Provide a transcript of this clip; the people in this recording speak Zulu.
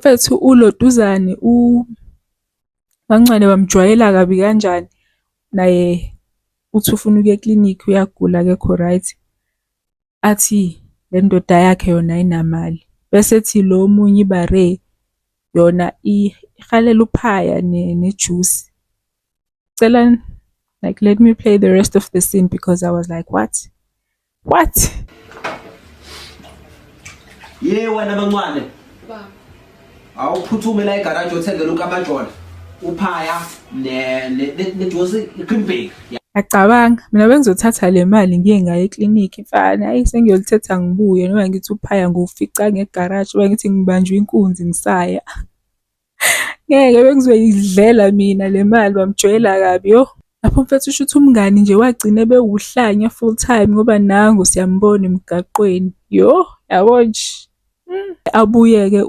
Mfethu uLoduzane uMaNcwane bamjwayela kabi kanjani naye uthi ufuna ukuya eklinikhi uyagula akekho right. Athi le ndoda yakhe yona ayinamali. Bese ethi lo omunye ibare yona ihalela uphaya nejusi. Cela like let me play the rest of the scene because I was like what? What? Ye wena mancwane. Baba. Awuphuthume la egarage uthengele ukamajola. Uphaya ne ne nejuice green bag. Ngiyacabanga mina bengizothatha le mali ngiye ngayo eklinikhi mfana, hhayi sengiyolithatha ngibuye noma ngithi uphaya ngiwufica ngegaraji noma ngithi ngibanjwe inkunzi ngisaya. Ngeke bengizoyidlela mina le mali bamjwayela kabi yo. Lapho mfethu shuthi umngani nje wagcina ebewuhlanya full time ngoba nangu siyambona emgaqweni. Yo, yabo nje. Abuye-ke